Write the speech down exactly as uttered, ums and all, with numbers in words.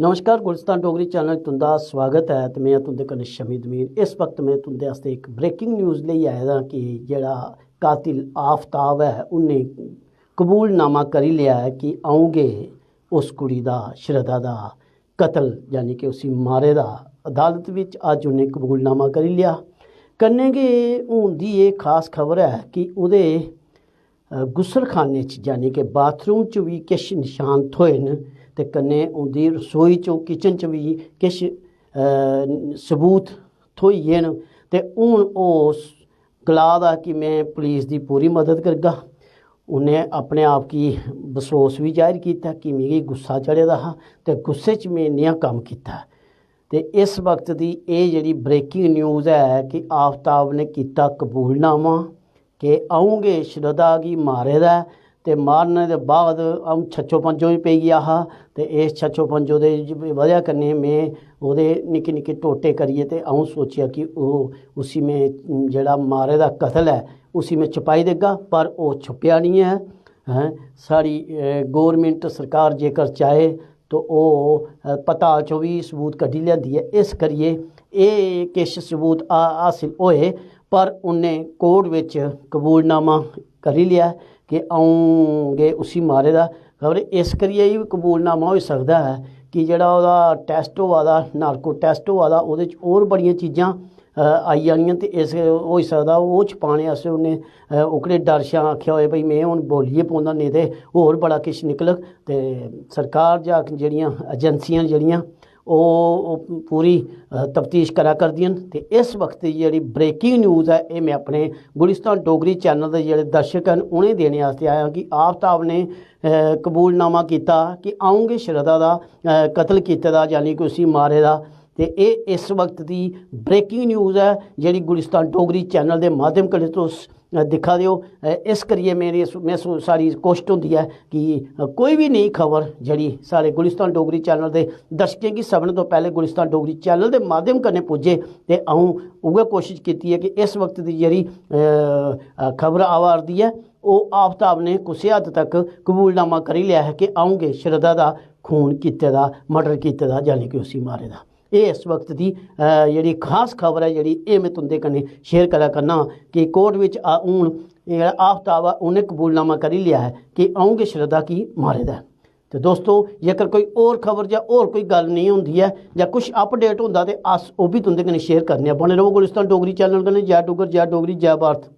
नमस्कार, गुलिस्तान डोगरी चैनल तुं'दा स्वागत ऐ ते में तुं'दे कन्नै शमी दमीर। इस वक्त में तुं'दे आस्तै इक ब्रेकिंग न्यूज़ लेई आए दा कि जेह्ड़ा कातिल आफताब ऐ, उन्नै कबूलनामा करी लेआ ऐ कि अ'ऊं गै उस कुड़ी दा, श्रद्धा दा कत्ल, यानी कि उसी मारे दा। अदालत बिच अज्ज उन्नै कबूलनामा करी लेआ। कन्नै गै हून दी एह् खास खबर ऐ कि ओह्दे अ, गुसलखाने च, यानी कि बाथरूम च बी किश नशान थ्होए न ते कन्नै उं'दी रसोई च, किचन च बी किश, अ, सबूत थ्होई गे न। ते हून ओह् स-, गला दा कि में पुलिस दी पूरी मदद करगा। उन्नै अपने आप गी बसोस बी जाहिर कीता कि मिगी गुस्सा चढ़े दा हा ते गुस्से च में नेहा कम्म कीता। ते इस वक्त दी एह् जेह्ड़ी ब्रेकिंग न्यूज़ ऐ कि आफताब ने कीता कबूलनामा कि अ'ऊं गै श्रद्धा गी मारे दा ऐ ते मारने दे बाद अ'ऊं छच्छो पंजो बी पेई गेआ हा। ते इस छच्छो पंजो दे वजह कन्नै में ओह्दे निक्के निक्के टोटे करियै ते अ'ऊं सोचेआ कि ओह्, उसी में जेह्ड़ा मारे दा कत्ल ऐ, उसी में छपाई देगा, पर ओह् छुपेआ निं ऐ। हैं, साढ़ी, अ, गौरमेंट सरकार जेकर चाहे तो ओह्, अ, पताल चों बी सबूत कड्ढी लेआंदी ऐ। इस करियै एह् किश सबूत हा-, हासिल होए, पर उन्नै कोर्ट बिच कबूलनामा करी लेआ कि अ'ऊं गै उसी मारे दा। खबरै इस करियै एह् बी कबूलनामा होई सकदा ऐ कि जेह्ड़ा ओह्दा टैस्ट होआ दा, नार्को टैस्ट होआ दा, ओह्दे च होर बड़ियां चीजां, अ, आई जानियां ते इस होई सकदा ओह् छपाने आस्तै उन्नै, अ, ओह्कड़े डर शा आखेआ होए, "भई, में हून बोलियै पौंदा, नेईं ते होर बड़ा किश निकलग।" ते सरकार जां जेह्ड़ियां एजेंसियां न जेह्ड़ियां, ओह्, ओह् पूरी, अ, तफ्तीश करा करदियां न। ते इस वक्त दी जेह्ड़ी ब्रेकिंग न्यूज़ ऐ, एह् में अपने गुलिस्तान डोगरी चैनल दे जेह्ड़े दर्शक न, उ'नें देने आस्तै आया कि आफताब ने, अ, कबूलनामा कीता कि अ'ऊं गै श्रद्धा दा, अ, कत्ल कीते दा, यानी कि उसी मारे दा। ते एह् इस वक्त दी ब्रेकिंग न्यूज़ ऐ, जेह्ड़ी गुलिस्तान डोगरी चैनल दे माध्यम कन्नै तुस, अ, दिक्खा दे ओ। अ, इस करियै मेरी सु-, में सु-, सारी रिक्वेस्ट होंदी ऐ कि, अ, कोई बी नेही खबर जेह्ड़ी साढ़े गुलिस्तान डोगरी चैनल दे दर्शकें गी सभनें तो पैह्लें गुलिस्तान डोगरी चैनल दे माध्यम कन्नै पुज्जे, ते अ'ऊं उ'ऐ कोशश कीती ऐ कि इस वक्त दी जेह्ड़ी, अ, अ, खबर आवा 'रदी ऐ, ओह् आफताब ने कुसै हद्द तक कबूलनामा करी लेआ ऐ कि अ'ऊं गै श्रद्धा दा खून कीते दा, मर्डर कीते दा, यानी कि उसी मारे दा। एह् इस वक्त दी, अ, जेह्ड़ी खास खबर ऐ, जेह्ड़ी एह् में तुं'दे कन्नै शेयर करा करना कि कोर्ट बिच, अ, हून जेह्ड़ा आफताब ऐ, उ'न्नै कबूलनामा करी लेआ ऐ कि अ'ऊं गै श्रद्धा गी मारे दा ऐ। ते दोस्तो, जेकर कोई होर खबर जां होर कोई गल्ल नेईं होंदी ऐ जां कुछ अपडेट होंदा ते अस ओह् बी तुं'दे कन्नै शेयर करने आं। बने र'वो गुलिस्तान डोगरी चैनल कन्नै। जै डुग्गर, जै डोगरी, जै भारत।